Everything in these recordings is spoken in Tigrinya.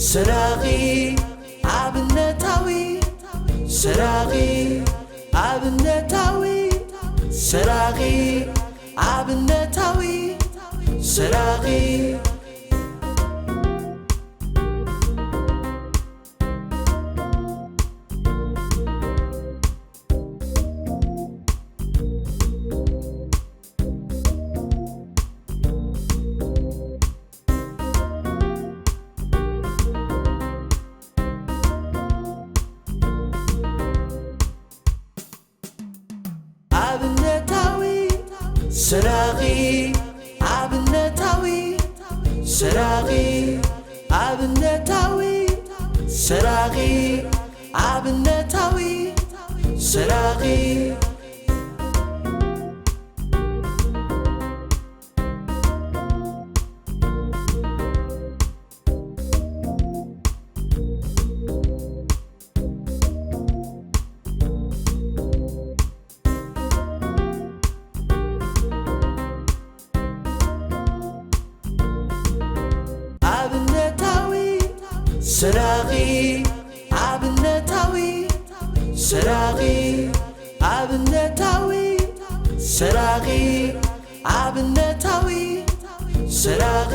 ሰራቒ ኣብነታዊ፣ ሰራቒ ኣብነታዊ፣ ሰራቒ ኣብነታዊ፣ ሰራቒ። ኣብነታዊ ሰራቒ፣ ኣብነታዊ ሰራቒ፣ ኣብነታዊ ሰራቒ፣ ኣብነታዊ ሰራቒ። ኣብነታዊ ሰራቒ፣ ኣብነታዊ ሰራቒ፣ ኣብነታዊ ሰራቒ፣ ኣብነታዊ ሰራቒ።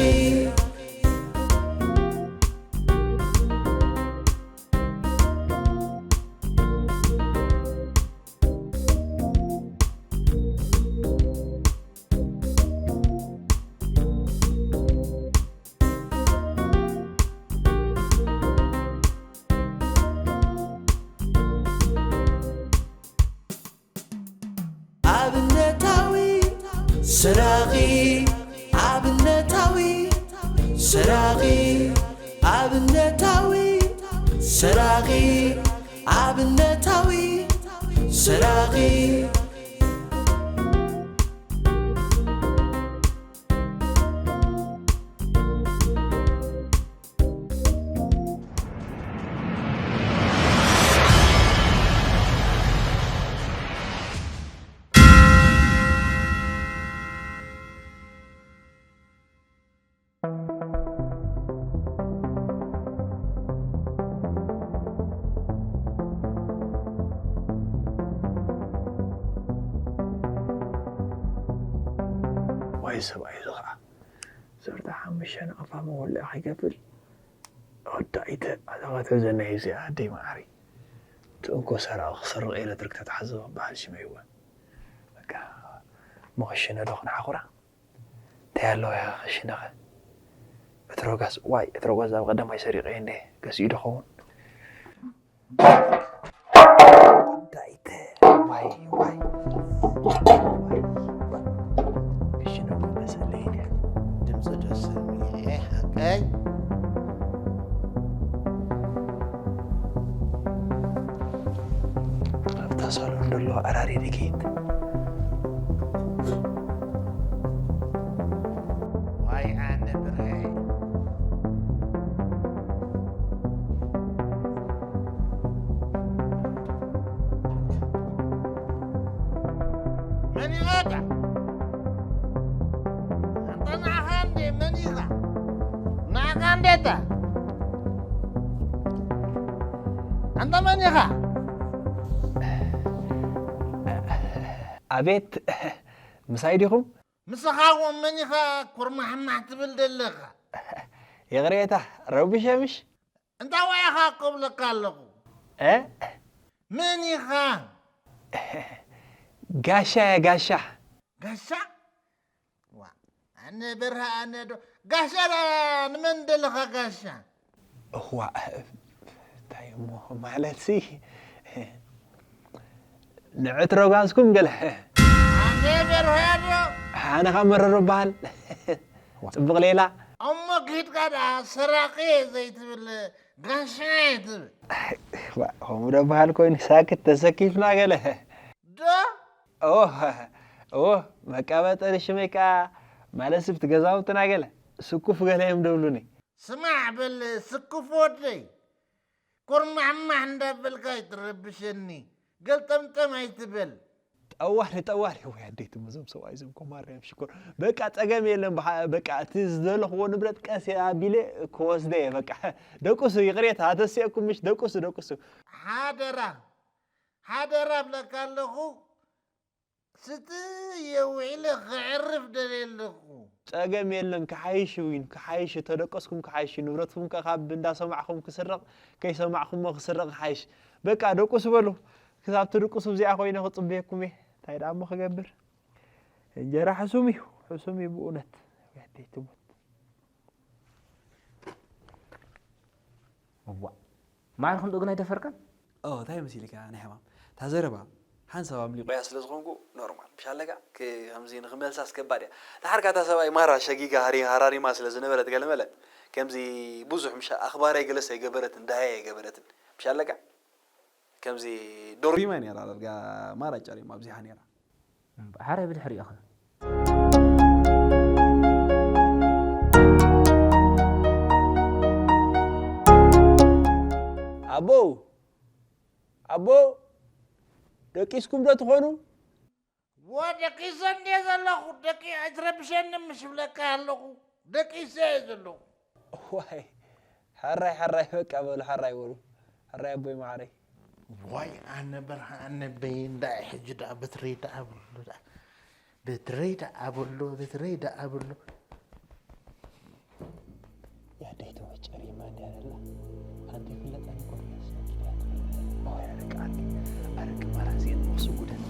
ኣብነታዊ ሰራቒ፣ ኣብነታዊ ሰራቒ፣ ኣብነታዊ ሰራቒ፣ ኣብነታዊ ሰራቒ። ዋይ ሰብኣይ እዚ ኸዓ። ሰርታ ሓሙሽተ ናቕፋ መወልዒ ከይከፍል። ወዳኢተ ኣዛቐተ ዘናይ እዚኣ ኣደይ መዓሪ። እቲ እንኮ ሰራቒ ክሰርቕ ኢለ ትርክ ተትሓዝቦ በሃል ሽመይወ። በቃ መኸሽነ ዶ ክንሓኹራ? እንታይ ኣለዎ ያ ክሽነኸ? እትሮጋስ፣ ዋይ፣ እትሮጋስ ኣብ ቀዳማይ ሰሪቐ እንደ ገሲኡ ዶ ኸውን? ወዳኢተ፣ ዋይ፣ ዋይ። ዋይ፣ ዋይ። ክሽነኹ መሰለይ ኢለ። ድምፂ ዶ ሰሚዐ ሓቀይ? ኣብታ ሳሎን ዘሎ ኣራሪ ድኬት። ዋይ ኣነ ብርሀ። መን ኢኻ ኣታ? ኣንታ ንዓኻ እንዴ መን ኢኻ? ንዓኻ እንዴ ኣታ? ኣንታ መን ኢኻ? ኣቤት፣ ምሳይ ዲኹም? ምሳኻ እውን መን ኢኻ ኩርማሕማሕ ትብል ዘለኻ? ይቕሬታ፣ ረቢሸ ምሽ? እንታይ ኢኻ ክብለካ ኣለኹ? እ? መን ኢኻ? ጋሻ እየ፣ ጋሻ። ጋሻ? ዋ፣ ኣነ በርሀ፣ ኣነ ዶ ጋሻ፣ ንመን ደለኻ ጋሻ? እዋ፣ እንታይ እሞ ማለትሲ፣ ንዕትሮ ጋዝኩም ገለ። ኣነ በርሀ ዶ? ኣነ ኸዓ መረሩ እበሃል። ጽቡቕ ሌላ። እሞ ኪድካ ደኣ ሰራቂ ዘይትብል ጋሻ ትብል። ዋ፣ ከምኡ ዶ በሃል ኮይኑ ሳክት ተሰኪፍና ገለ። ዶ? ኦ፣ ኦ፣ መቃበጠሪ ሽመይ ከኣ ማለት ስብቲ ገዛውትና ገለ ስኩፍ ገለ እዮም ደብሉኒ። ስማዕ በል ስኩፍ ወደይ፣ ኮርማሕማሕ እንዳበልካ ኣይትረብሸኒ፣ ገልጠምጠም ኣይትበል። ጠዋሪ ጠዋሪ ወይ ኣደይትም እዞም ሰብኣይ እዞም ኮ ማርያም ሽኮር በቃ ጸገም የለን። በቃ እቲ ዝደለኽዎ ንብረት ቀስ ኣቢለ ክወስደ እየ። በቃ ደቁሱ ይቕሬታ ኣተሲአኩም ምሽ ደቁሱ ደቁሱ። ሓደራ ሓደራ ብለካ ኣለኹ። ስጥ የውዒለ ክዕርፍ ደልየ ኣለኹ። ጸገም የለን ክሓይሽ እውን ክሓይሽ ተደቀስኩም ክሓይሽ ንብረትኩም ከ ካብ እንዳሰማዕኹም ክስረቕ ከይሰማዕኹሞ ክስረቕ ክሓይሽ። በቃ ደቁሱ በሉ። ክሳብ ትድቅሱ እዚኣ ኮይነ ክጽበየኩም እየ። እንታይ ደኣ እሞ ክገብር? እንጀራ ሕሱም እዩ፣ ሕሱም እዩ ብእውነት። ኣቤት ትሙት። እዋእ ማዕርኹም ዶ ግን ኣይደፈርካን? ኦ እንታይ መሲልካ ናይ ሕማም እታ ዘረባ ሓንሳብ ኣምሊቑያ ስለ ዝኾንኩ ኖርማል ምሽ ኣለካ። ከምዚ ንኽመልሳስ ከባድ እያ። ደሓር ካታ ሰብኣይ ማራ ሸጊጋ ሃራሪማ ስለ ዝነበረት ገለመለ ከምዚ ብዙሕ ምሽ ኣኽባር ኣይገለስ ኣይገበረትን ደሃይ ኣይገበረትን ምሽ ኣለካ። ከምዚ ዶሪማ ነራ ዳርጋ ማራ ጨሪማ ኣብዚሓ ነራ። እምበኣር ብድሕሪኡ ኸ? ኣቦ ኣቦ ደቂስኩም ዶ ትኾኑ? ወደቂሰ እንድየ ዘለኹ ደቂ ኣይትረብሸኒ ምሽ ብለካ ኣለኹ ደቂሰ እየ ዘለኹ። ዋይ ሕራይ ሕራይ በቃ በሉ ሕራይ በሉ ሕራይ ኣቦይ መዓረይ። ዋይ ኣነ በርሃ ኣነ በይ እንዳ ሕጂ ደኣ ብትረይ ደኣ በሎ ደኣ ብትረይ ደኣ በሎ ብትረይ ደኣ በሎ። ያደይተወ ጨሪማ እንድያ ዘላ ሓንቲ ይፍለጠኒ ቆርያስ ኣረ ቃል ኣረ ቅማል ኣዝየን መኽሱ ጉደን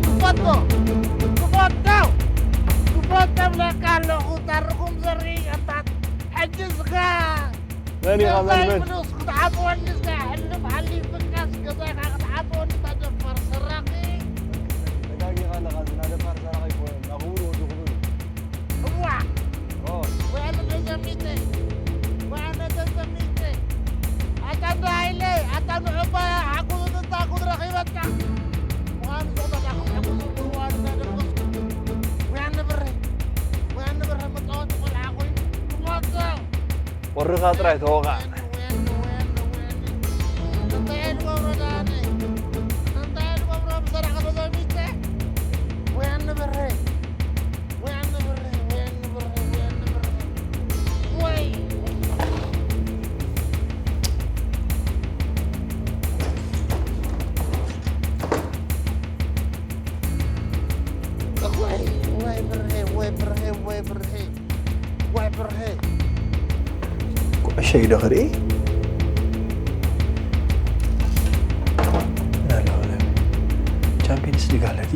ክፈቶ ክፈቶ ክፈቶ ብለካ ኣለኹ። ታርኹም ዘርኢ ኣታት ሕጂ ዝጋ መን ኢኻ መን መን? ክትሓጥወኒ እስካ ሕልፍ ሓሊፍካስ ገዛኻ ክትሓጥወኒ ታደፋር ሰራቂ። ተጋጊኻ ኣለኻ ዝናደፋር ሰራቂ ይኮነ ናኽቡር ወዲ ክቡር። እዋ ወያነ ተዘሚተ ወያነ ተዘሚተ ኣታ እንዳ ሃይለ ኣታ ንዑባ ሓጉዝ ንታ ጉድ ረኺበታ ምዃኑ ዞባታ ክሕጉዝ እዋን እናደበስኩ ወያነ ብረ ወያነ ብረ መጻወቲ ቆልዓ ኮይኑ ክሞቶ ወርኻ ጥራይ ተወቓዕ። ወይ ብርሄ ወይ ብርሄ ወይ ብርሄ ወይ ብርሄ ኩዕሾ ኢዶ ክርኢ ቻምፒየንስ ሊግ ኣለቲ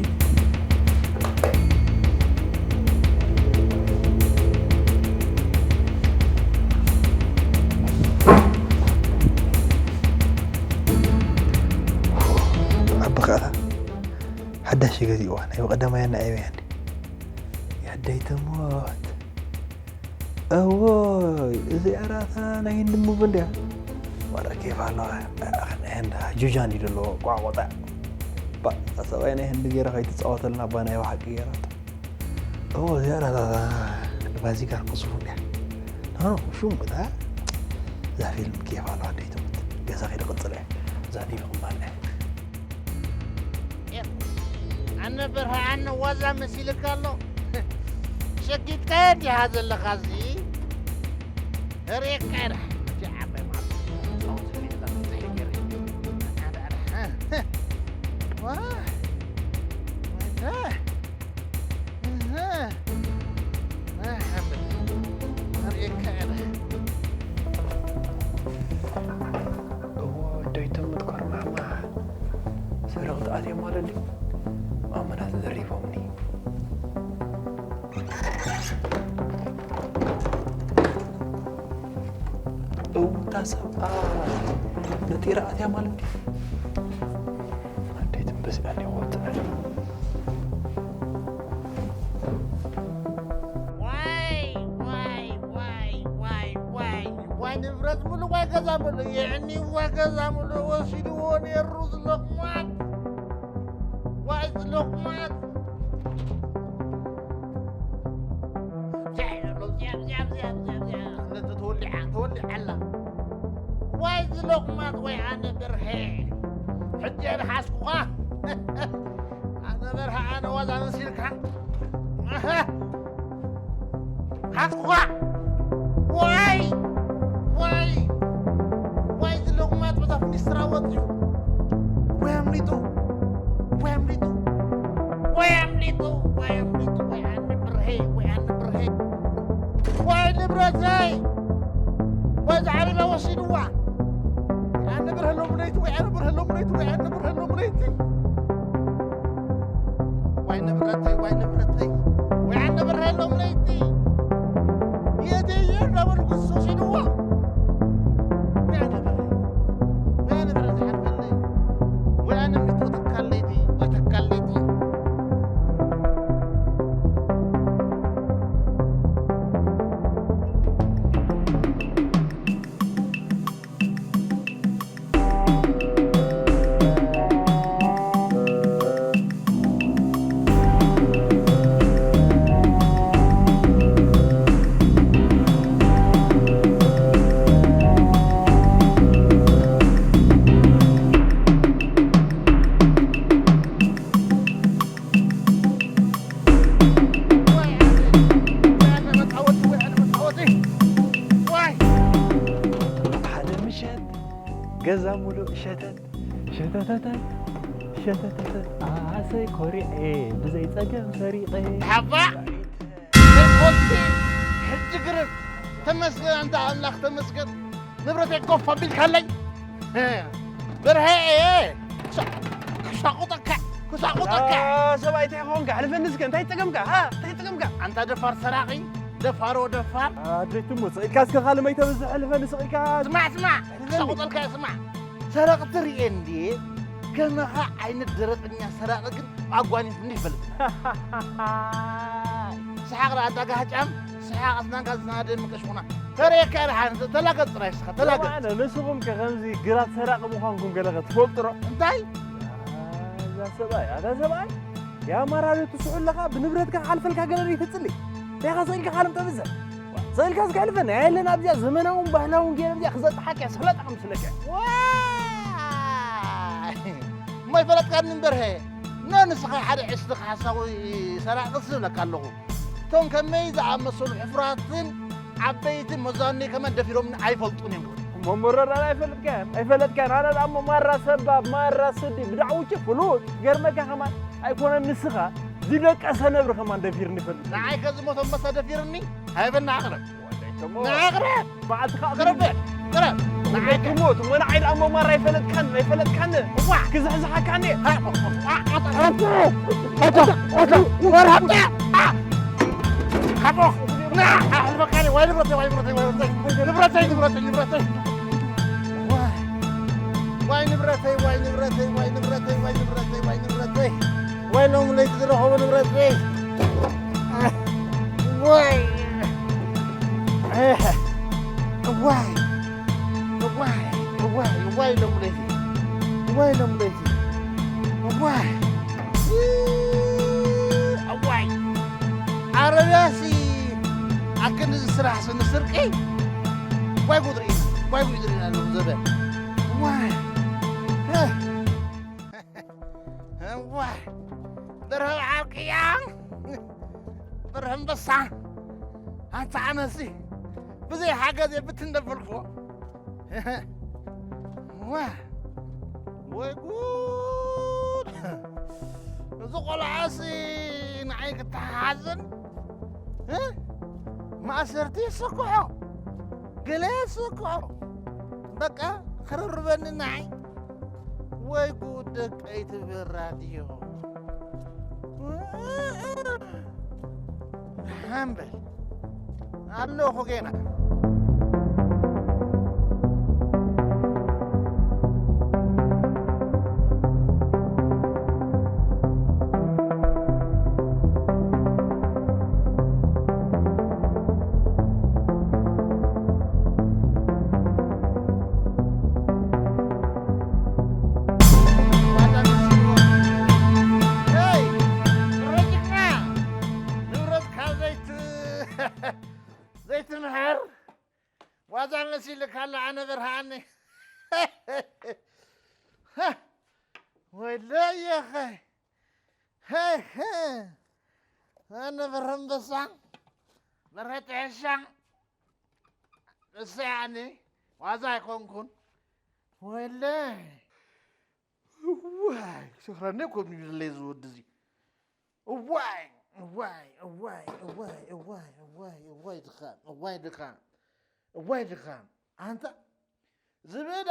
ዓቢ ከኣታ ሓዳሽ ገዚእዋ ናይ ብቐዳማይ ኣና ኣየበያ እንዲ ያደይ ተሞት እዎይ እዚኣ ራታ ናይ ህንዲ ሙቭ እንድያ ማራ ኬፍ ኣለዋ ናይ ህንዲ ጁጃን እዩ ዘለዎ ቋቆጣ ሰብኣይ ናይ ህንዲ ገይራ ከይትፃወተልና ባ ናይ ብሓቂ ገይራቶ እዎ እዚኣ ራታ ባዚጋር ክሱፉ እንድያ ሽሙ እታ እዛ ፊልም ኬፍ ኣለዋ ደይ ትሙት ገዛ ከይደ ቅፅለ እያ እዛ ዲቪ ክማል እያ ኣነ በርሃ ኣነ ዋዛ መሲልካ ኣሎ ሸጊጥካዮ እንዲኻ ዘለኻ እዚ ርእየካ ኢና እቲ ዓባይ ማለት ፃውቲ ሜዳ እንታይ ገይረ ኣነ ኣነ ዋ ወይና ኣርእየካ ኢና እዎ ደይቶም ምትኮር ማማ ሰረቕቲ ኣትዮም ማለት ድዩ ማመና ተዘሪፎምኒ እውታ ሰብኣ ነጢራ ኣትያ ማለት ድዩ? ኣዴት እምበዚኣ እኒኦ ወፅዐ። ዋይ፣ ዋይ፣ ዋይ፣ ዋይ፣ ዋይ፣ ዋይ፣ ዋይ፣ ንብረት ሙሉ፣ ዋይ፣ ገዛ ሙሉ፣ የዕኒ፣ ዋይ፣ ገዛ ሙሉ ወሲድዎ ነይሩ ዝለቕማት። ዋይ፣ ዝለቕማት። እዚኣ፣ እዚኣ፣ እዚኣ፣ እዚኣ፣ እዚኣ፣ እዚኣ፣ እዚኣ፣ እዚኣ፣ ተወሊዓ፣ ተወሊዓ ኣላ። ዋይ፣ ዝለቕማት፣ ወይ ኣነ ብርሄ። ሕጂ እየ ዝሓዝኩኻ። ኣነ በርሀ፣ ኣነ ዋዛ መሲልካ። ኣሃ። ሓዝኩኻ። ዋይ! ዋይ! ዋይ! ዝለቑማት በታ ፍኒስትራ ወፂኡ። ወይ ኣምሊጡ! ወይ ኣምሊጡ! ወይ ኣምሊጡ! ወይ ኣምሊጡ! ወይ ኣነ ብርሄ! ወይ ኣነ ብርሄ! ወይ ንብረተይ! ወይ ዝዓረብያ ወሲድዋ! ወይ ኣነ ብርሄ ሎምነይቲ! ወይ ኣነ ብርሄ ሎምነይቲ! ወይ ኣነ ብርሄ ሎምነይቲ! ዋይ ንብረተይ፣ ዋይ ንብረተይ፣ ወይ ኣነ ብርሀ ሎም ለይቲ። የት እየ እንዳበልኩ ሱስ ኢልዎ። ወይ ኣነ ብርሀ፣ ወይ ኣነ ብርሀ ዝሓልፈለይ፣ ወይ ኣነ ምጥርጥካል ለይቲ፣ ወይ ተካል ለይቲ። ሓደ ምሸት ገዛ ሙሉእ ሸተት ሸተተተት ሸተተተት ኣሰይ ኮሪዐ ብዘይ ጸገም ሰሪቐ። ሓባ ተኮቲ ሕጂ ግርም ተመስገን ኣንታ ኣምላኽ ተመስገን። ንብረተይ ኮፍ ኣቢልካለይ። በርሀ እየ። ክሳ-፣ ክሳቑጠካ፣ ክሳቑጠካ። ያ ሰብኣይ እንታይ ኾንካ? ሕልፈኒ እስከ፣ እንታይ ጸገምካ? ሃ? እንታይ ጸገምካ? ኣንታ ደፋር ሰራቒ፣ ደፋሮ ደፋር። ኣድለይቱ እሞ፣ ስቕ ኢልካ እስከ ካልእ መይተ ብዝሕ ሕልፈኒ ስቕ ኢልካ። ስማዕ፣ ስማዕ፣ ሕልፈኒ። ክሳቑጠልካ እየ፣ ስማዕ። ሰረቕቲ ርእየ እንድየ፣ ከመኻ ዓይነት ደረቐኛ ሰራቒ ግን ኣጓኒፍኒ ይፈልጥ። ሰሓቕ ደኣ ኣታ ጋህጫም፣ ሰሓቕ ኣስናንካ ዝናደ ምቀሽኹና። ተርእየካ ኢኻ፣ ተላገጽ ጥራይ እስኻ፣ ተላገጽ። ኣነ ንስኹም ከ ከምዚ ግራት ሰራቂ ምዃንኩም ገለ ከ ትፈልጡ ዶ? እንታይ? ኣታ ሰብኣይ፣ ኣታ ሰብኣይ፣ የኣማራሪ ትስሑ ኣለኻ፣ ብንብረትካ ክሓልፈልካ ገለ ዶ ይትጽሊ? እንታይ ኢኻ ስቕ ኢልካ ካልም ተብዝሕ? ስቕ ኢልካ እስከ ሕልፈና፣ የለን ኣብዚኣ ዘመናውን ባህላውን ገይረ ኣብዚኣ ክዘጥሓካ እየ፣ ሰለጣ ክምስለካ እየ። ዋይ! እሞ ኣይፈለጥካኒ እምበር፣ ሄ። ኖ፣ ንስኻ ሓደ ዕስትኻ ሓሳዊ ሰራቂ ዝብለካ ኣለኹ። እቶም ከመይ ዝኣመሰሉ ሕፉራትን ዓበይትን መዛኑይ ከማን ደፊሮምኒ ኣይፈልጡን እዮም። እሞ መረዳድ ኣይፈለጥካን፣ ኣይፈለጥካን። ኣነ ደኣ እሞ ማራ ሰባብ፣ ማራ ስዲ፣ ብዳዕውቺ ፍሉጥ። ገርመካ ከማን ኣይኮነን ንስኻ፣ ዝደቀሰ ነብሪ ከማን ደፊርኒ ይፈልጥ። ንዓይ ከ ዝሞት ኣንበሳ ደፊርኒ? ሃይበና ኣቕረብ። ንዓቕረብ! በዓልትኻ ቅረብ በል፣ ቅረብ። ንዓይ ከ ትሞት፣ እሞ ንዓይ ደኣ እሞ ማራ ኣይፈለጥካን፣ ኣይፈለጥካን። እዋ! ክዝሕዝሓካን እየ። ሃ-፣ ዋ-፣ ኣታ-፣ ኣታ-፣ ኣታ-፣ ኣታ-፣ ወራዳ! አ! ሓቦ! ና! ኣሕልፈካኒ፣ ዋይ ንብረተይ፣ ዋይ ንብረተይ፣ ዋይ ንብረተይ። ንብረተይ፣ ንብረተይ፣ ንብረተይ። ዋይ! ዋይ ንብረተይ፣ ዋይ ንብረተይ፣ ዋይ ንብረተይ፣ ዋይ ንብረተይ፣ ዋይ ንብረተይ። ዋይ ሎም ለይቲ ዝረኸቡ ንብረተይ። ዋይ! ዋይ! ዋይ! ዋይ! ዋይ ሎም ለይቲ። ዋይ ሎም ለይቲ። ዋይ! ዋይ! ዓረብያሲ ኣክንዲ ዝስራሕ ስኒ ስርቂ። ዋይ ጉድ ርኢና፣ ዋይ ጉድ ርኢና ኣለኹ ዘበን። ዋይ! እህ! እዋይ! ብርሀ ዓርቅያ! ብርሀ ኣንበሳ! ኣንታ ኣነሲ ብዘይ ሓገዝ እየ ብትን ደበልክዎ። ዋ! ወይ ጉድ! እዚ ቆልዓሲ ንዓይ ክተሓሓዝን፣ እ? ማእሰርቲ ይስክሖ፣ ገለ ይስክሖ። በቃ፣ ክርርበኒ ንዓይ። ወይ ጉድ ደቀይ ትብል ራድዮ። ደሓን በል። ኣለኹ ጌና። ኢልካ ኣላ ኣነ በርሃኒ። ወይለየኸ። ኣነ በርሀ ኣንበሳ፣ በርሀ ጥሕሻ፣ ንሳ ያኒ ዋዛ ኣይኮንኩን። ወይለ። እዋይ፣ ክሰኽረኒ እኮ እዩ ዝብለይ እዚ ወዲ እዚ። እዋይ፣ እዋይ፣ እዋይ፣ እዋይ፣ እዋይ፣ እዋይ፣ እዋይ ድኻም፣ እዋይ ድኻም፣ እዋይ ድኻም። ኣንታ ዝብዳ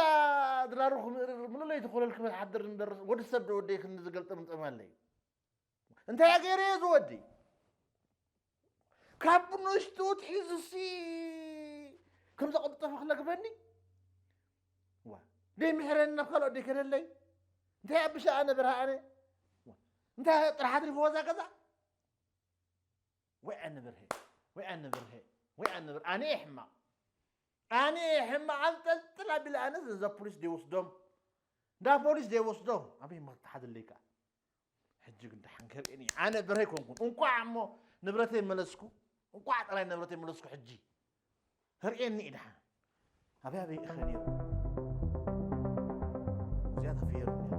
ድራሩ ክምእርር ምሉእ ለይቲ ኮለል ክብል ሓድር እምበር ወዲ ሰብ ዶ ወደይ ክንዲ ዝገልጠምጠም ኣለይ። እንታይ ገይረ እየ ዝወዲ? ካብ ንእሽቱ ትሒዙሲ ከም ዘቐብጠፈ ክነግበኒ? ዋ፣ ደይ ምሕረኒ ናብ ካልኦት ደይ ከደለይ? እንታይ ኣብሻ ኣነ በርሃ ኣነ? ዋ፣ እንታይ ጥራሕ ኣትሪፍዎ እዛ ገዛ? ወይ ኣነ በርሀ፣ ወይ ኣነ በርሀ፣ ወይ ኣነ በርሀ። ኣነ እየ ሕማቕ። ኣነ እየ ሕማቕ። ኣንጠልጥል ኣቢለ ኣነ እዛ ፖሊስ ደይ ወስዶም። እንዳ ፖሊስ ደይ ወስዶም። ኣበይ መተሓደለይ ከኣ? ሕጂ ግን ደሓን ከርእየኒ። ኣነ በርሀ ኣይኮንኩን። እንቋዕ እሞ ንብረተይ መለስኩ። እንቋዕ ጥራይ ንብረተይ መለስኩ ሕጂ። ከርእየኒ እዩ ደሓን። ኣበይ ኣበይ ኢኸ ነይሩ? እዚኣ ተፈየሩ እዚኣ።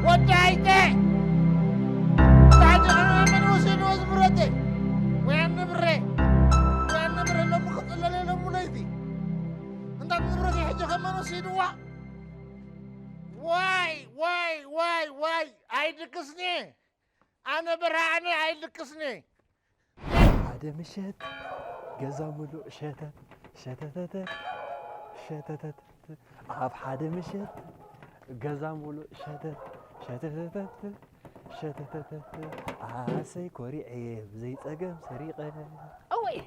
ወዲ ኣይተ! ታጅ መን ወሲድዎ ዝብረተይ? ወይ ኣነ ብረ? ወይ ኣነ ብረ ሎሚ ክጽለለ ሎሚ ለይቲ? እንዳ ንብረተይ ሕጂ ከ መን ወሲድዋ? ዋይ፣ ዋይ፣ ዋይ፣ ዋይ! ኣይድቅስኒ! ኣነ በርሃ ኣነ ኣይድቅስኒ! ሓደ ምሸት ገዛ ሙሉእ ሸተት ሸተተተት ሸተተተት። ኣብ ሓደ ምሸት ገዛ ሙሉእ ሸተት ሸተተተት ሸተተተት። ኣሰይ ኮሪዐ ብዘይ ጸገም ሰሪቐ። እወይ!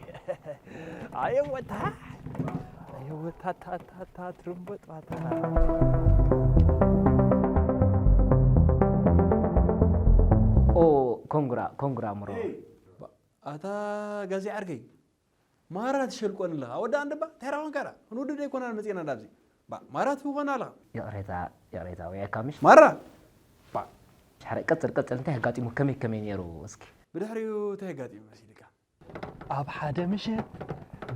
ኣየወታ! ኣየወታታታታ ትርምቦጥባታ። ኦ፣ ኮንግራ፣ ኮንግራ፣ ምሮ። ኤይ፣ ባ-፣ ኣታ ጋዜጣ ዓርከይ፣ ማራ ትሸልቆን ኣለኻ። ወዲ ኣንደባ፣ እንታይ ራኾንካ ራ? ክንውድድ ኣይኮናን መጺእና እንዳብዚ። ባ፣ ማራ ትኾን ኣለኻ። ይቕሬታ፣ ይቕሬታ፣ ወይ ኣካምሽ። ማራ! ባ። ሻሕራይ፣ ቀጽል፣ ቀጽል፣ እንታይ ኣጋጢሙ? ከመይ፣ ከመይ ነይሩ? እስኪ። ብድሕሪኡ እንታይ ኣጋጢሙ መሲልካ? ኣብ ሓደ ምሸት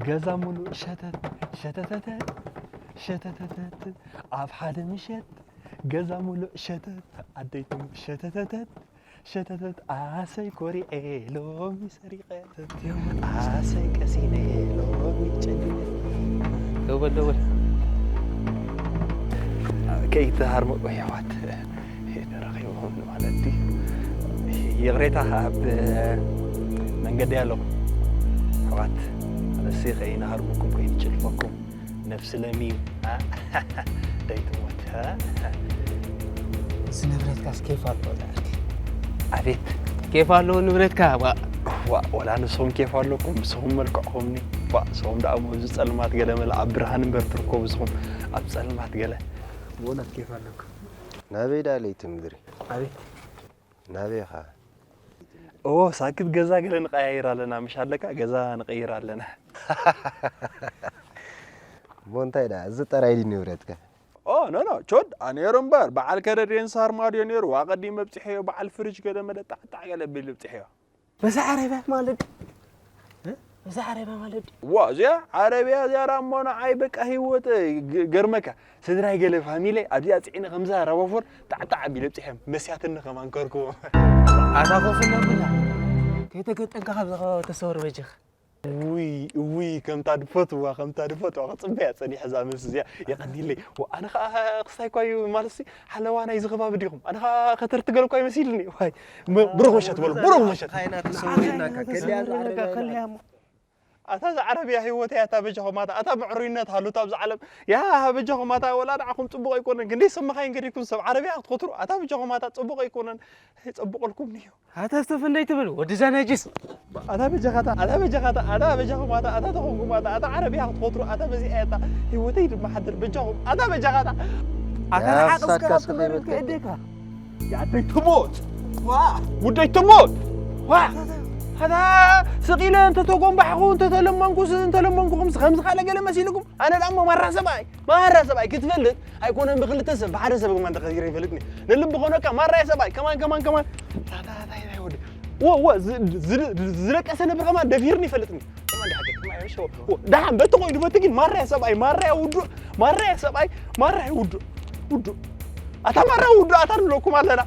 ገዛ ሙሉእ ሸተት ሸተተተት ሸተተተት። ኣብ ሓደ ምሸት ገዛ ሙሉእ ሸተት ኣደይቶም ሸተተተት ሸተተት። ኣሰይ ኮሪዐ ሎሚ ሰሪቐ ኣሰይ ቀሲነ ሎሚ ጨኒነ። ደወል ደወል። ከይተሃርመቁ ኣሕዋት። ተረኺቦም ማለት ድዩ? ይቕሬታ ኣብ መንገዲ ኣለኹ። ኣሕዋት፣ ኣነሲ ከይንሃርመኩም ከይንጭልፈኩም ነፍሲ ለምዩ፣ ኣ? ደይትሞት፣ ኣ? እዚ ንብረትካስ ኬፍ ኣለዎ ዝዓርከይ። ኣቤት። ኬፍ ኣለዎ ንብረትካ፣ ዋ። ዋ፣ ወላ ንስኹም ኬፍ ኣለኩም፣ ንስኹም መልክዕኹምኒ። ዋ፣ ንስኹም ደኣ እሞ ኣብዚ ጸልማት ገለ መለ ኣብ ብርሃን እምበር ትርከቡ ንስኹም ኣብ ጸልማት ገለ። ብእውነት ኬፍ ኣለኩም። ናበይ ደኣ ለይቲ ምድሪ? ኣቤት። ናበይ ኢኻ? ኦ፣ ሳክት ገዛ ገለ ንቀያይር ኣለና፣ ምሽ ኣለካ? ገዛ ንቀይር ኣለና። እሞ እንታይ ደኣ፣ እዚ ጥራይ ድዩ ንብረትካ? ኦ፣ ኖ፣ ኖ፣ ቾድ፣ ኣ፣ ነይሩ እምበር፣ በዓል ከረድየን ሳርማድዮ ነይሩ፣ ኣቐዲም መብጽሐዮ፣ በዓል ፍሪጅ ገለ መለ ጣዕጣዕ ገለ ቢል ብጽሐዮ። በዛ ዓረብያ ማለት እ? በዛ ዓረብያ ማለት ዋ፣ እዚኣ ዓረብያ እዚኣ ደኣ እሞ ንዓይ በቃ ህይወት ግ-፣ ገርመካ። ስድራይ ገለ ፋሚለይ ኣብዚኣ ጽዒነ ከምዛ ራባፎር ጣዕጣዕ ኣቢለ ብጽሐ መስያትኒ ከማን ከርክቦ። ኣታ ኮፍ እናብላ ከይተገጠምካ ካብዛ ከባቢ ተሰወር በጃኻ። ውይ፣ ውይ፣ ከምታ ድፈትዋ፣ ከምታ ድፈትዋ ክጽበያ ጸኒሐ እዛ መልሲ እዚኣ። የቐንየለይ። ዋ፣ ኣነ ኸኣ ክስታይ እኳ እዩ ማለትሲ ሓለዋ ናይዚ ከባቢ ዲኹም? ኣነ ኸኣ ከተርቲ ገለ እኳ ይመሲልኒ። ዋይ፣ ም-፣ ብሩኽ ምሸት በሉ፣ ብሩኽ ምሸት። ካይና ተሰውሪናካ፣ ከልያ እዛ ዓረብያ ከልያ እሞ። ኣታ እዛ ዓረብያ ህይወተይ ኣታ በጃኹም ኣታ፣ ኣታ ምዕሩይነት ሃሉታ ኣብዚ ዓለም። ያ በጃኹም ኣታ ወላ ንዓኹም ጽቡቕ ኣይኮነን፣ ክንደይ ሰማኻይን ገዲፍኩም ሰብ ዓረብያ ክትኮትሩ፣ ኣታ በጃኹም ኣታ ጽቡቕ ኣይኮነን፣ ጸብቑልኩም ንዮ። ኣታ ስተፍ እንደይ ትብል ወዲ ዛናጅስ። ኣታ በጃኻታ፣ ኣታ በጃኻታ፣ ኣታ በጃኹም ኣታ፣ ኣታ ተኾንኩም ኣታ፣ ኣታ ዓረብያ ክትኮትሩ፣ ኣታ በዚኣ ኣታ ህይወተይ ድማ ሓድር በጃኹም፣ ኣታ በጃኻታ። ኣታ ንሓቅስ ያሳካ ቀረብ ስለ ትበል ይበልከ። ከእደካ። ያደይ ትሞት። ዋ። ውደይ ትሞት። ዋ። ኣታ ስቕ ኢለ እንተተጎንባሕኹ፣ እንተተለመንኩስ፣ እንተለመንኩኹምስ ከምዚ ካልእ ገለ መሲልኩም? ኣነ ደኣ እሞ ማራ ሰብኣይ፣ ማራ ሰብኣይ ክትፈልጥ ኣይኮነን ብክልተ ሰብ፣ ብሓደ ሰብ ከማን ተቐይረ ይፈልጥኒ። ንልቢ ኮነካ ማራ ሰብኣይ፣ ከማን፣ ከማን፣ ከማን። ኣታ፣ ኣታ፣ ኣታ፣ ኣታ፣ ወዲ። ወ-፣ ወ-፣ ዝ-፣ ዝ-፣ ዝደቀሰ ነብሪ ከማን ደፊርኒ ይፈልጥኒ። ከማን ደሓን፣ ከማን፣ ሸው። ወ-፣ ደሓን በቲ ኮይዱ በቲ ግን ማራ ሰብኣይ፣ ማራ ውዱእ፣ ማራ ሰብኣይ፣ ማራ ውዱእ፣ ውዱእ። ኣታ ማራ ውዱእ፣ ኣታ ንብለኩም ኣለና።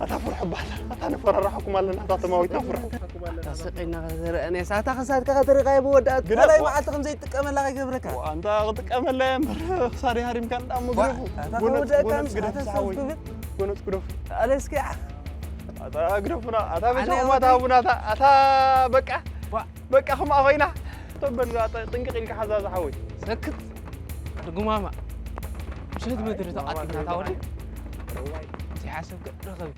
ኣታ ፍርሑ ባላ፣ ኣታ ነፈራራሕኩም ኣለና፣ ኣታ ተማዊትና ፍርሑ። ኣታ ስቕ ኢልና ከተረኣናስ፣ ኣታ ክሳድካ ከተሪኻ ይብወዳእት። ግደፍ፣ ካልኣይ ዋ። መዓልቲ ከም ዘይትጥቀመላ ከይገብረካ። ዋ፣ ኣንታ ክጥቀመላ እየ እምበር፣ ክሳደይ ሃሪምካ እንዳ እሞ ዋ፣ ግደፉ። ኣታ ጎነጽ፣ ከውደእካ ጎነጽ ምስ ግደፍ ኣታ ዝሓወይ። ሰብ ክብል። ጎነጽ ግደፉ። ኣለ እስኪ። ኣታ ግደፉና፣ ኣታ ኣነ በጃኹም ኣታ ወዲ። ሃቡና፣ ኣታ፣ ኣታ በቃ። ዋ። በቃ ከምኣ ኮይና። ተበል፣ ኣታ ጥንቅቕ ኢልካ ሓዛ ዝሓወይ። ሰክት። ርጉማማ። ምሸት ምድሪ ተቓጢልና፣ እታ ወዲ። ዘይሓሰብካ ረኸቢ።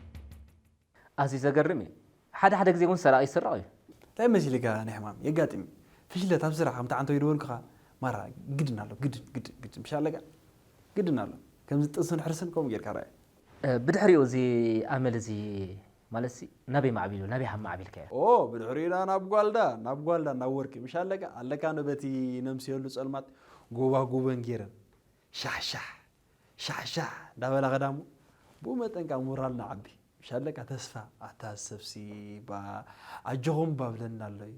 ኣዝዩ ዘገርም እዩ። ሓደ ሓደ ግዜ እውን ሰራቒ ይስረቕ እዩ። እንታይ መሲልካ ናይ ሕማም? የጋጥም እዩ። ፍሽለት ኣብ ስራሕ ከምቲ ዓንቶ ይድበልኩኻ፣ ማራ ግድን ኣሎ፣ ግድን፣ ግድን፣ ግድን። ምሽ ኣለካ? ግድን ኣሎ። ከምዚ ጥንስን ሕርስን ከምኡ ጌርካ ረኣየ። እ፣ ብድሕሪኡ እዚ ኣመል እዚ ማለትሲ ናበይ ማዕቢሉ፣ ናበይ ሃብ ማዕቢልካዮ? ኦ፣ ብድሕሪኡ ደኣ ናብ ጓልዳ፣ ናብ ጓልዳ፣ ናብ ወርቂ። ምሽ ኣለካ? ኣለካ ዶ በቲ ነምስየሉ ጸልማት ጎባጉበን ጌረን። ሻሕ ሻሕ፣ ሻሕ ሻሕ እንዳበላ ከዳሞ፣ ብኡ መጠን ከኣ ሞራልና ዓቢ። ምሽ ኣለካ? ተስፋ፣ ኣታ ሰብሲ ባ፣ ኣጆኹም ባ ብለና ኣሎ እዩ።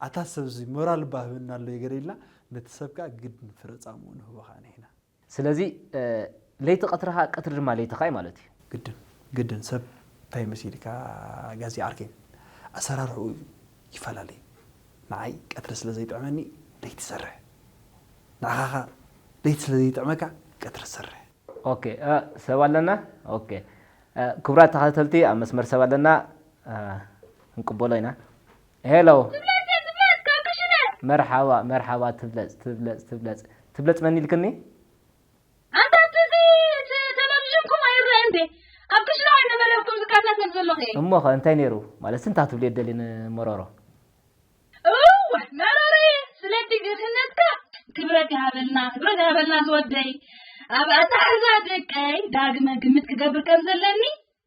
ኣታ ሰብሲ ሞራል ባ ህበና ኣሎ እዩ ገለ ኢልና፣ ነቲ ሰብ ከኣ ግድን ፍረ ጻምኡ ንህቦ ከኣ ንሕና። ስለዚ፣ እ፣ ለይቲ ቀትርኻ፣ ቀትሪ ድማ ለይትኻ እዩ ማለት እዩ። ግድን፣ ግድን ሰብ እንታይ መሲልካ ጋዜ ዓርከይ፣ ኣሰራርሕኡ ይፈላለ እዩ። ንዓይ ቀትሪ ስለ ዘይጥዕመኒ ለይቲ ይሰርሕ። ንዓኻ ኸኣ ለይቲ ስለ ዘይጥዕመካ ቀትሪ ትሰርሕ። ኦኬ፣ እ፣ ሰብ ኣለና? ኦኬ። እ፣ ክቡራት ተኸታተልቲ፣ ኣብ መስመር ሰብ ኣለና። እ፣ ክንቅበሎ ኢና። ሄሎ። ትብለጽ፣ ትብለጽ፣ ካብ ክሽነ። መርሓባ፣ መርሓባ፣ ትብለጽ፣ ትብለጽ፣ ትብለጽ። ትብለጽ መን ኢልክኒ? ኣንታ እቲ፣ እቲ፣ እቲ ቴሌቪዥንኩም ኣይረኣን እንዴ? ኣብ ክሽነ ኣይነበረኩም ዝከታተል ዘለኹ እየ። እሞ ኸ እንታይ ነይሩ? ማለት ስንታ ትብልዮ ደሊ ንመሮሮ? እወ፣ መሮሮየ፣ ስለቲ ግርህነትካ ክብረት ይሃበልና፣ ክብረት ይሃበልና ዝወደይ። ኣብ ኣተሓሕዛ ደቀይ ዳግመ ግምት ክገብር ከም ዘለኒ፣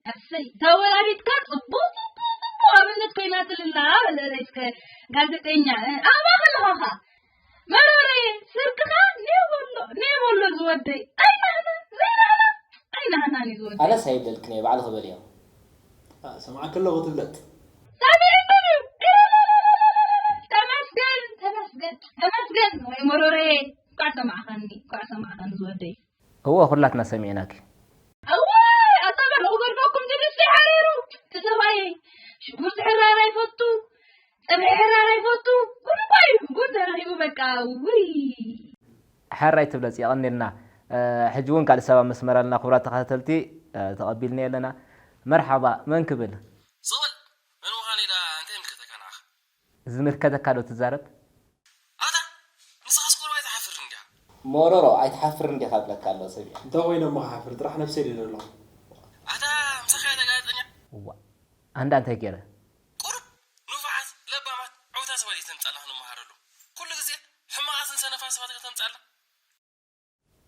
ኣሰይ፣ እታ ወላዲትካ ጽቡቕ፣ ጽቡቕ፣ ጽቡቕ ኣብነት ኮይናትልና፣ በለ እስከ ጋዜጠኛ፣ እ፣ ኣባ ከለኻኻ። መሮሮየ፣ ስርቅኻ ኔቦሎ፣ ኔቦሎ ዝወደይ። ኣይናህና፣ ዘይናህና፣ ኣይናህና እዩ ዝወደይ። ኣነስ ኣይብለልክን እየ፣ ባዕልኺ በልዮ። ኣ፣ ሰማዕኪ ኣለኹ ትብለጥ። ሳሚ እንድዩ። ተመስገን፣ ተመስገን፣ ተመስገን። ወይ መሮሮየ፣ እንኳዕ ሰማዕኻኒ፣ እንኳዕ ሰማዕኻኒ ዝወደይ። እወ፣ ኩላትና ሰሚዕናኪ። እዋይ፣ ኣታ በል፣ ክገድፈኩም ድልስ ሓሪሩ። እቲ ሰብኣየይ ሽጉርቲ ሕራር ኣይፈቱ፣ ጸብሒ ሕራር ኣይፈቱ። ጉድ እኮ እዩ፣ ጉድ ተረኺቡ በቃ። ውይ። ሕራይ ትብለጽ፣ የቐንየልና። እ፣ ሕጂ እውን ካልእ ሰብ ኣብ መስመር ኣለና፣ ክቡራት ተኸታተልቲ፣ እ፣ ተቐቢልና ኣለና። መርሓባ፣ መን ክብል? ስቕ በል፣ መን ምዃነይ ደኣ እንታይ ይምልከተካ ንዓኻ? ዝምልከተካ ዶ ትዛረብ? ኣታ፣ ንስኻስ ቁሩብ ኣይትሓፍርን ዲኻ? ሞሮሮ፣ ኣይትሓፍርን ዲኻ እብለካ ኣለኹ ሰብየ። እንታይ ኮይነ እሞ ክሓፍር? ጥራሕ ነብሰይ ድየ ዘለኹ። ኣታ፣ ምሳኻ እየ ተጋየጸኛ። እዋ፣ ኣንዳ እንታይ ገይረ? ቁሩብ ንፉዓት፣ ለባማት፣ ዕውታት ሰባት እየ ተምጻልና ክንመሃረሉ። ኩሉ ግዜ ሕማቓትን ሰነፋት ሰባት ከተምጻልና።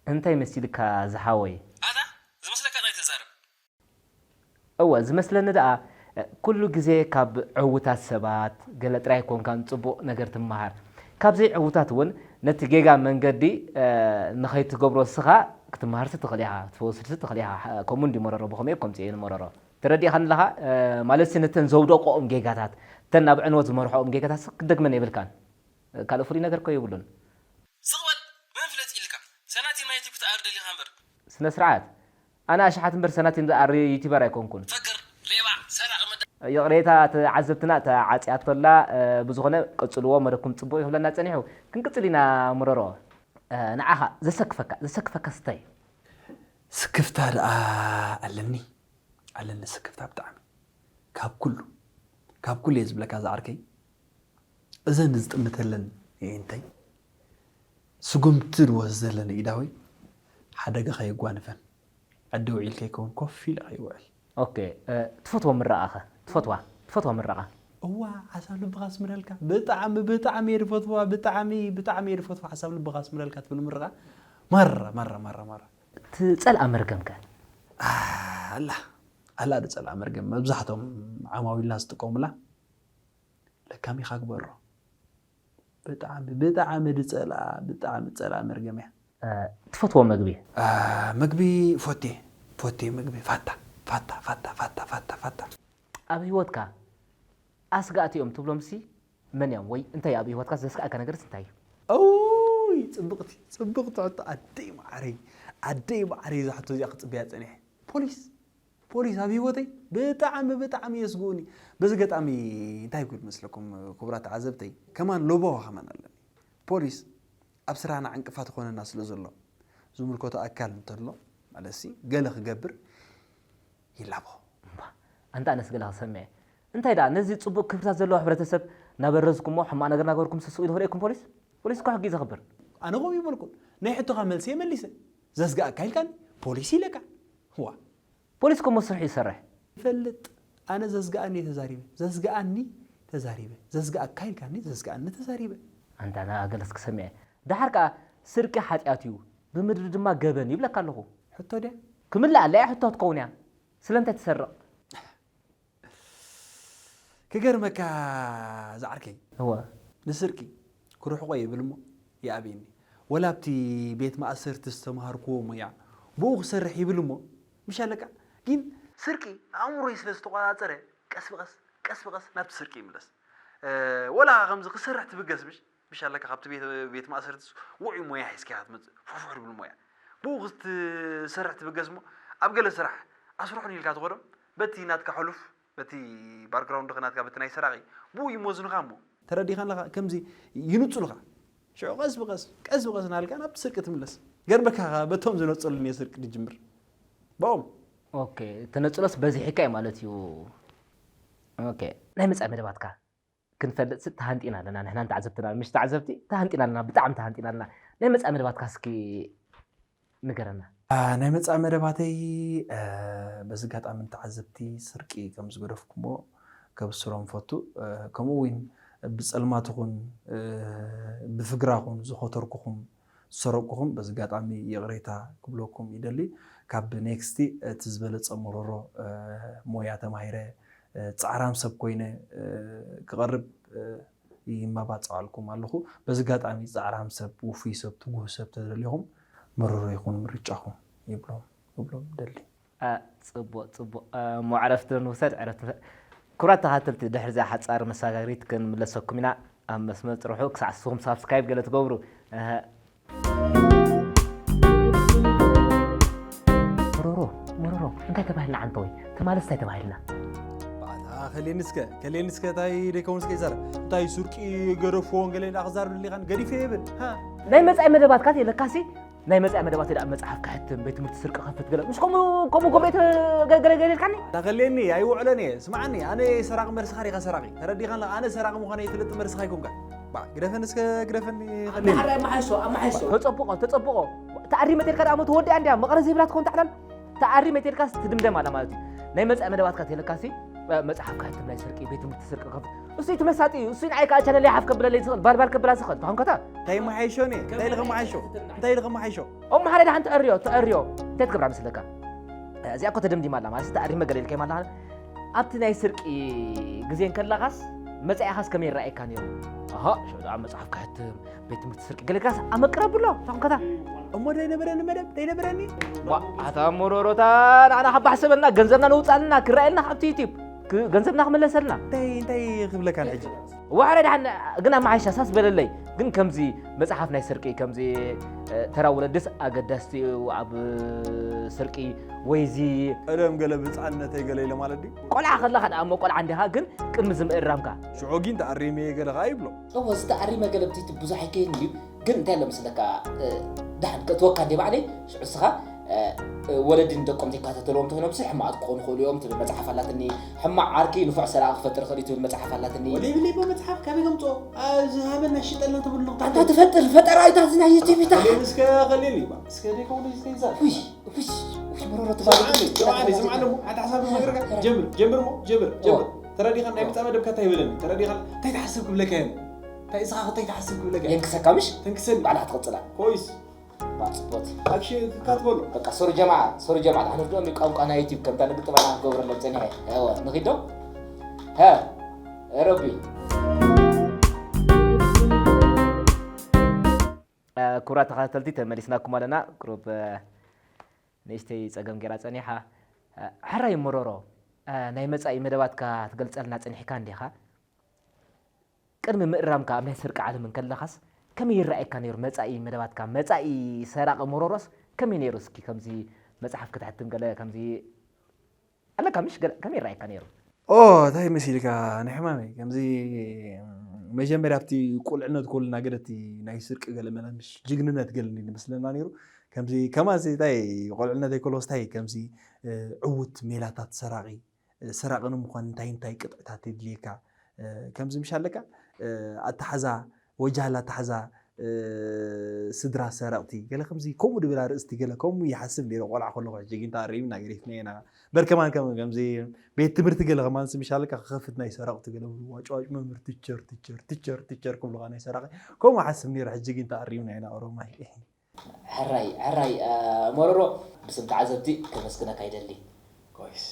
እንታይ መሲልካ ዝሓወይ? ኣታ፣ ዝመስለካ ጥራይ ተዛረብ። እወ፣ ዝመስለኒ ደኣ፣ ኩሉ ግዜ ካብ ዕዉታት ሰባት ገለ ጥራይ ኣይኮንካን ጽቡቕ ነገር ትመሃር። ካብ ዘይዕዉታት እውን ነቲ ጌጋ መንገዲ፣ እ፣ ንኸይትገብሮ ንስኻ ክትመሃርሲ ትኽእል ኢኻ፣ ክትወስድሲ ትኽእል ኢኻ። ከምኡ እንድዩ መረሮ፣ ብኸመይ እኮ ኣምጺኤ ንመረሮ። ተረዲእኻኒ ኣለኻ? እ፣ ማለትሲ ነተን ዘውደቆኦም ጌጋታት፣ እተን ናብ ዕንወት ዝመርሖኦም ጌጋታት ክትደግመን የብልካን። ካልእ ፍሉይ ነገር እኮ የብሉን። ስቕ በል፣ መን ፍለጥ ኢልካ? ሰናቲም ናይ ዩቱብ ክትኣር ደሊኻ እምበር። ስነ ስርዓት። ኣነ ኣሽሓት እምበር ሰናቲም ዝኣሪ ዩቱበር ኣይኮንኩን። ፈግር፣ ሌባ፣ ሰራቒ መዳ- ይቕሬታ፣ ተዓዘብትና ተዓጽያቶ ኣላ። እ፣ ብዝኾነ ቀጽልዎ፣ መደብኩም ጽቡቕ ይኽብለና ጸኒሑ። ክንቅጽል ኢና ምረሮ። እ፣ ንዓኻ ዘሰክፈካ፣ ዘሰክፈካ ስታይ? ስክፍታ ደኣ ኣለኒ። ኣለኒ ስክፍታ ብጣዕሚ። ካብ ኩሉ፣ ካብ ኩሉ እየ ዝብለካ ዝዓርከይ። እዘን ዝጥምተለን የእንተይ ስጉምቲ ዝወስደለን ኢዳወይ ሓደጋ ከየጓንፈን። ዓዲ ውዒል ከይከውን ኮፍ ኢለ ከይውዕል። ኦኬ፣ እ፣ ትፈትዎ ምረቓ ኸ? ትፈትዋ? ትፈትዋ ምረቓ? እዋ፣ ሓሳብ ልብኻ ስምረልካ። ብጣዕሚ፣ ብጣዕሚ እየ ዝፈትዋ። ብጣዕሚ፣ ብጣዕሚ እየ ዝፈትዋ። ሓሳብ ልብኻ ስምረልካ ትብል ምረቓ። ማራ፣ ማራ፣ ማራ፣ ማራ። ትጸልኣ መርገም ከ? ኣላ። ኣላ ድጸልኣ መርገም መብዛሕቶም ዓማዊልና ዝጥቀሙላ ለካሚኻ ግበሮ። ብጣዕሚ ብጣዕሚ ድጸልኣ ብጣዕሚ ጸልኣ መርገም እያ። ትፈትዎ መግቢ? መግቢ ፎቴ ፎቴ መግቢ ፋታ ፋታ ፋታ ፋታ ፋታ ፋታ። ኣብ ህይወትካ ኣስጋእቲ እዮም ትብሎምሲ መን እዮም? ወይ እንታይ ኣብ ህይወትካ ዘስጋእካ ነገርስ እንታይ እዩ? ኣውይ ጽብቕቲ ጽብቕቲ ሕቶ ኣደይ ማዕረይ ኣደይ ማዕረይ እዛ ሕቶ እዚኣ ክጽበያ ጸኒሐ። ፖሊስ ፖሊስ ኣብ ህይወተይ ብጣዕሚ ብጣዕሚ የስግኡኒ። በዚ ገጣሚ እንታይ ይብል መስለኩም ክቡራት ተዓዘብተይ? ከማን ለበዋ ከማን ኣለኒ። ፖሊስ ኣብ ስራሕና ዕንቅፋት ይኾነና ስለ ዘሎ ዝምልከቶ ኣካል እንተሎ ማለትሲ ገለ ክገብር ይላቦ። እምባ ኣንታ ኣነስ ገለ ክሰምዐ እንታይ ደኣ ነዚ ጽቡቕ ክብርታት ዘለዎ ሕብረተሰብ ናበረዝኩሞ ሕማቕ ነገር ናገርኩም ስስቕ ኢሉ ክርእየኩም ፖሊስ ፖሊስ እኮ ሕጊ እዩ ዘኽብር ኣነ ከምኡ ይበልኩን ናይ ሕቶኻ መልሲ እየ መሊሰ ዘስግኣካ ኢልካኒ ፖሊስ ኢለካ ዋ ፖሊስ እኮ እሞ ስርሑ ይሰርሕ። ይፈልጥ ኣነ ዘዝግኣኒ እየ ተዛሪበ ዘዝግኣኒ ተዛሪበ ዘዝግኣካ ኢልካኒ ዘዝግኣኒ ተዛሪበ። ኣንታ ንኣ ገለስ ክሰምዐ ደሓር ከኣ ስርቂ ሓጢኣት እዩ ብምድሪ ድማ ገበን ይብለካ ኣለኹ። ሕቶ ድያ? ክምልኣላ እያ ሕቶ ክትከውን እያ። ስለምንታይ ትሰርቕ? ክገርመካ ዝዓርከይ እወ ንስርቂ ክርሕቆ ይብል እሞ ይኣብየኒ ወላ ኣብቲ ቤት ማእሰርቲ ዝተምሃርክዎ ሞያ ብኡ ክሰርሕ ይብል እሞ ምሽ ኣለካ ግን ስርቂ ኣእምሮይ ስለ ዝተቆፃፀረ ቀስ ብቀስ ቀስ ብቀስ ናብቲ ስርቂ ይምለስ ወላ ከምዚ ክሰርሕ ትብገስ ምሽ ምሽ ኣለካ ካብቲ ቤት ማእሰርትስ ውዑይ ሞያ ሒዝካ ኢኻ ትመፅእ ፍሕፍሕ ድብል ሞያ ብኡ ክትሰርሕ ትብገስ እሞ ኣብ ገለ ስራሕ ኣስርሑኒ ኢልካ ትኸዶም በቲ ናትካ ሕሉፍ በቲ ባክግራውንድኻ ናትካ በቲ ናይ ሰራቒ ብኡ ይመዝኑኻ እሞ ተረዲኻ ኣለኻ ከምዚ ይንፅሉኻ ሽዑ ቀስ ብቀስ ቀስ ብቀስ ናልካ ናብቲ ስርቂ ትምለስ ገርበካ በቶም ዝነፀሉኒ ስርቂ ትጅምር ብኦም ኦኬ ተነፅሎስ በዚሕካ እዩ ማለት እዩ ኦኬ ናይ መፃኢ መደባትካ ክንፈልጥሲ ተሃንጢና ኣለና ንሕናን ተዓዘብትና ምሽ ተዓዘብቲ ተሃንጢና ኣለና ብጣዕሚ ተሃንጢና ኣለና ናይ መፃኢ መደባትካ እስኪ ንገረና። ናይ መጻኢ መደባተይ በዚ ኣጋጣሚ ንተዓዘብቲ ስርቂ ከም ዝገደፍኩሞ ከብስሮም ፈቱ። ከምኡ እውን ብጸልማት ይኹን ብፍግራ ይኹን ዝኸተርኩኹም ዝሰረቅኩኹም በዚ ኣጋጣሚ ይቕሬታ ክብለኩም ይደሊ። ካብ ኔክስቲ እቲ ዝበለጸ መሮሮ ሞያ ተማሂረ ጻዕራም ሰብ ኮይነ ክቐርብ ይመባጽዓልኩም ኣለኹ። በዚ ኣጋጣሚ ጻዕራም ሰብ፣ ውፉይ ሰብ፣ ትጉህ ሰብ ተደሊኹም መረሮ ይኹን ምርጫኹም ይብሎም ክብሎም ደሊ። ጽቡቕ ጽቡቕ እሞ ዕረፍቲ ንውሰድ ዕረፍቲ ንውሰድ። ክቡራት ተኸታተልቲ ድሕሪ እዛ ሓጻር መሰጋገሪት ክንምለሰኩም ኢና። ኣብ መስመር ጽርሑ ክሳዕ ንስኹም ሳብስክራይብ ገለ ትገብሩ። እህ። ሞሮሮ ሞሮሮ እንታይ ተባሂልና ዓንተወይ ትማልስ እንታይ ተባሂልና ባዕላ ከሌኒ እስከ ከሌኒ እስከ እንታይ ደይከውን እስከ ይዛረብ እንታይ ሱርቂ ገደፍዎ ገለ ኢላ ክዛረብ ደሊኻን ገዲፈ ይብል ሃ ናይ መጻኢ መደባትካ የለካሲ ናይ መጻኢ መደባት ደኣ መጽሓፍ ክሕትም ቤት ትምህርቲ ስርቂ ከፍት ገለ ምስ ከምኡ ከምኡ ገብረ ገለ ገለ ኢልካኒ ኣታ ከሌኒ ኣይውዕሎን እየ ስምዓኒ ኣነ ሰራቂ መርስኻ ዲኻ ሰራቂ ተረዲኻን ኣነ ሰራቂ ምዃነ ይፈልጥ መርስኻ ይኮንካ ግደፈኒ እስከ ግደፈኒ ከሌኒ ኣማሓይሾ ኣማሓይሾ ተጸብቆ ተጸብቆ ተኣሪመ ተልካ ደኣ ተወዲኣ እንድያ መቐረ ዘይብላ ትኸውን ታዕላል ተኣሪመ ተልካስ ትድምደም ኣላ ማለት እዩ ናይ መፅኣ መደባትካ ተለካሲ መፅሓፍ ካሕትም ናይ ስርቂ ቤት ትምህርቲ ስርቂ ከፍ እሱ እቲ መሳጢ እዩ እሱ ንዓይ ከዓ ቻነል ይሓፍ ከብለለይ ዝኽእል ባልባል ከብላ ዝኽእል ተኾንከታ እንታይ መሓይሾ ኒ እንታይ ኢልኸ መሓይሾ እንታይ ኢልኸ መሓይሾ እሞ ሓደ ደሓን ተዕርዮ ተዕርዮ እንታይ ትገብራ መስለካ እዚኣ እኮ ተደምዲማ ኣላ ማለት ተዕሪመ ገለ ኢልከ ኣለኻ ኣብቲ ናይ ስርቂ ግዜ እንከለኻስ መጻኢኻስ ከመይ ይረኣየካ ነይሩ ኣሃ ሽዑ ደኣ መጽሓፍ ክሕትም ቤት ትምህርቲ ስርቂ ገለ ኢልካስ ኣመቅረብሎ ታኹም ከታ እሞ ደይነበረኒ መደብ ደይነበረኒ ኣታ ሞሮሮታ ንዓና ካብ ባሕሰበልና ገንዘብና ነውፅኣልና ክረኣየልና ካብቲ ዩቲብ ገንዘብና ክምለሰልና እንታይ እንታይ ክብለካ ንሕጂ ዋዕረ ደሓን ግን ኣመሓይሻ ሳስ በለለይ ግን ከምዚ መፅሓፍ ናይ ስርቂ ከምዚ ተራ ወለድስ ኣገዳስቲ እዩ ኣብ ስርቂ ወይዚ ቀደም ገለ ብፃነተይ ገለ ኢለ ማለት ድዩ ቆልዓ ከለካ ደኣ እሞ ቆልዓ እንዲኻ ግን ቅድሚ ዝምእራምካ ሽዑ ግን ተኣሪመ እየ ገለ ከዓ ይብሎ እወ ዝተኣሪመ ገለ ብትይቲ ብዙሕ ኣይከይን እዩ ግን እንታይ ኣሎ መስለካ ዳሕን ከእትወካ እንደ ባዕለይ ሽዑ ስኻ ወለዲ ንደቆም ዘይከታተልዎም እንተኾይኖም ስሕ ሕማቓት ክኾኑ ይኽእሉ እዮም ትብል መፅሓፍ ኣላትኒ ሕማቕ ዓርኪ ንፉዕ ሰላኢ ክፈጥር ይኽእል እዩ ትብል መፅሓፍ ኣላትኒ ወለይ ብለይ መፅሓፍ ካበይ ከምፅኦ ዝሃበና ሽጠልና ተብሉ ኣንታ ትፈጥር ፈጠራዊታት ናይ ዩቲቪታ እስከ ከልየኒ እስከ ደይከውሉ ይዘይዛር ውይ ውይ ውይ መረሮ ትባል ስምዓኒ ስምዓኒ ሓንቲ ሓሳብ ክነግረካ ጀምር ጀምር ሞ ጀምር ጀምር ተረዲኻ ናይ ብጣዕሚ ደብካ እንታይ ይበለኒ ተረዲኻ እንታይ ትሓስብ ክብለካ እየ እንታይ እስኻ እንታይ ትሓስብ ክብለካ እየ የንክሰካ ምሽ ተንክሰኒ ባዕላ ክትቕፅላ ኮይስ ጽቡቅ። ኣክሽን ካትበሉ። በቃ ሶሪ ጀማዓ፣ ሶሪ ጀማዓ። ኣነ ዶ ቋንቋ ናይ ዩቲዩብ ከምታ ንግጥም ኣና ክገብረሎም ጸኒሐ። እወ፣ ንኺዶ። ሀ፣ ረቢ። እ፣ ክቡራት ተኸታተልቲ፣ ተመሊስናኩም ኣለና። ቁሩብ፣ እ፣ ንእሽተይ ጸገም ገይራ ጸኒሓ። እ፣ ሕራይ መሮሮ፣ እ፣ ናይ መጻኢ መደባትካ ትገልጸልና ጸኒሕካ እንዲኻ? ቅድሚ ምእራምካ ኣብ ናይ ስርቂ ዓለም እንከለኻስ ከመይ ይረኣየካ ነይሩ መጻኢ መደባትካ? መጻኢ ሰራቒ መሮሮስ ከመይ ነይሩ? እስኪ ከምዚ መጽሓፍ ክትሕትም ገለ ከምዚ ኣለካ ምሽ? ገለ ከመይ ይረኣየካ ነይሩ? ኦ፣ እንታይ መሲልካ ንሕማመይ? ከምዚ መጀመርያ ኣብቲ ቁልዕነት ኮልና ገለ እቲ ናይ ስርቂ ገለ መለ ምሽ ጅግንነት ገለ ይመስለና ነይሩ። ከምዚ ከማን እንታይ ቁልዕነት ኣይኮሎስ እንታይ ከምዚ እ፣ ዕዉት ሜላታት ሰራቒ፣ እ፣ ሰራቒ ንምዃን እንታይ እንታይ ቅጥዕታት የድልየካ? እ፣ ከምዚ ምሽ ኣለካ? እ፣ ኣተሓዛ፣ ወጃል ኣተሓዛ፣ እ፣ ስድራ ሰረቕቲ፣ ገለ ከምዚ ከምኡ ድብል ኣርእስቲ ገለ ከምኡ ይሓስብ ነይረ ቆልዓ ከለኹ። ሕጂ ግን ተኣሪምና ገዲፍናዮ ኢና። በር ከማን ከም-፣ ከምዚ ቤት ትምህርቲ ገለ ከማን ምሽ ኣለካ ክኸፍት ናይ ሰረቕቲ ገለ ብሉ ዋጭ ዋጭ መምህር ቲቸር ቲቸር ቲቸር ቲቸር ክብሉኻ ናይ ሰራቒ ከምኡ ሓስብ ነይረ። ሕጂ ግን ተኣሪምና ኢና ኦሮማይ። ሕራይ ሕራይ እ፣ መሮሮ ብስም ተዓዘብቲ ከመስግነካ ይደሊ። ኮይስ።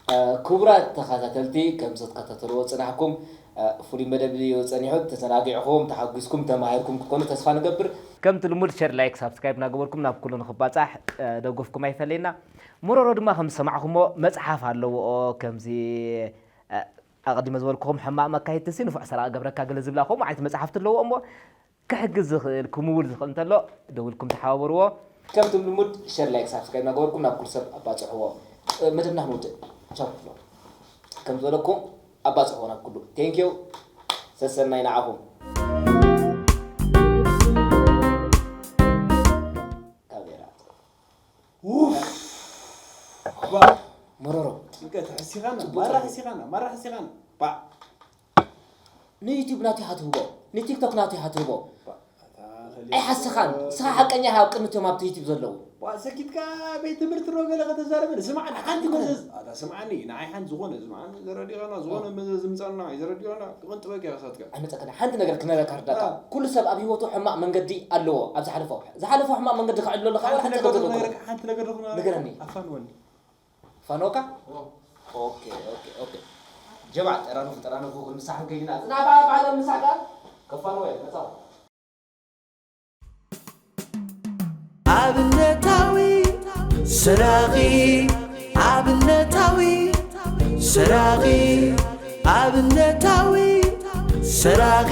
እ፣ ክቡራት ተኸታተልቲ ከም ዘትከታተልዎ ጽናሕኩም እ፣ ፍሉይ መደብ እዩ ጸኒሑ። ተዘናጊዕኹም ተሓጒስኩም ተማሂርኩም ክትኮኑ ተስፋ ንገብር። ከምቲ ልሙድ ሸር ላይክ ሳብስክራይብ እናገበርኩም ናብ ኩሉ ንኽባጻሕ እ፣ ደገፍኩም ኣይፈለየና። መሮሮ ድማ ከም ዝሰማዕኩሞ መጽሓፍ ኣለዎ ከምዚ እ፣ ኣቐዲመ ዝበልኩኹም ሕማቕ መካየድቲ ሲ ንፉዕ ሰራቒ ገብረካ ገለ ዝብላ ከምኡ ዓይነት መጽሓፍቲ ኣለዎ እሞ ክሕግዝ ዝኽእል ክምውል ዝኽእል እንተሎ ደውልኩም ተሓባበርዎ። ከምቲ ልሙድ ሸር ላይክ ሳብስክራይብ እናገበርኩም ናብ ኩሉ ሰብ ኣባፅሕዎ። መደብና ክንውድእ ቻው ክፍሎ ከም ዝበለኩም ኣባፅሕዎ ናብ ኩሉ። ቴንኪው ሰሰናይ ንዓኹም። ካሜራ ውፍ መሮሮ ጭንቀት ሕሲኻና ማራ ሕሲኻና ማራ ሕሲኻና ባ ንዩቲዩብ ናቱ ኢኻ ትህቦ ንቲክቶክ ናቱ ኢኻ ትህቦ ኣይሓስኻን ንስኻ ሓቀኛ ኢኻ ኣብ ቅድሚ እቶም ኣብቲ ዩቲዩብ ዘለዉ ዋ ሰኪትካ ቤት ትምህርቲ ዶ ገለ ከተዛረበኒ ስምዓኒ ሓንቲ መዘዝ ኣታ ስምዓኒ ንዓይ ሓንቲ ዝኾነ ስምዓኒ ዘረዲኻና ዝኾነ መዘዝ ምጻና እዩ ዘረዲኻና ክቕንጥበካ ኢኻ ሳትካ ኣይመጸከና ሓንቲ ነገር ክነረካ ርዳታ ኩሉ ሰብ ኣብ ህይወቱ ሕማቕ መንገዲ ኣለዎ ኣብ ዝሓለፎ ዝሓለፎ ሕማቕ መንገዲ ክዕሎ ኣለኻ ሓንቲ ነገር ዶ ክነግረካ ሓንቲ ነገር ዶ ክነግረካ ንገረኒ ኣፋንወኒ ፋኖካ ኦኬ ኦኬ ኦኬ ጀማዓ ጠራኑፍ ጠራኑፍ ክንሳሕብ ከይድና ጽናባ ባለ ምሳሕካ ከፋንወ መጻው ኣብነታዊ ሰራቒ ኣብነታዊ ሰራቒ ኣብነታዊ ሰራቒ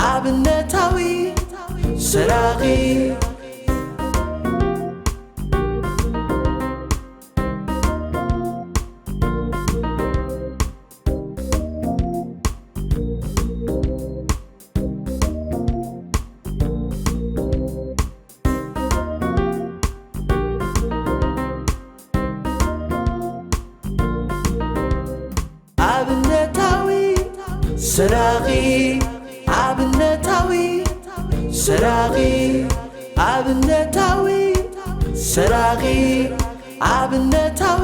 ኣብነታዊ ሰራቒ ኣብነታዊ ሰራቒ ኣብነታዊ ሰራቒ ኣብነታዊ ሰራቒ ኣብነታዊ ሰራቒ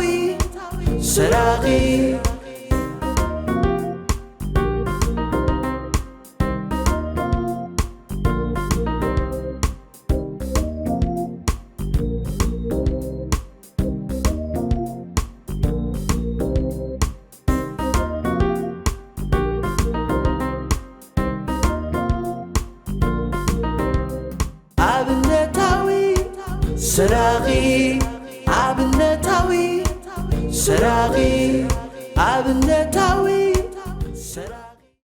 ኣብነታዊ ሰራቒ ኣብነታዊ ሰራቒ ኣብነታዊ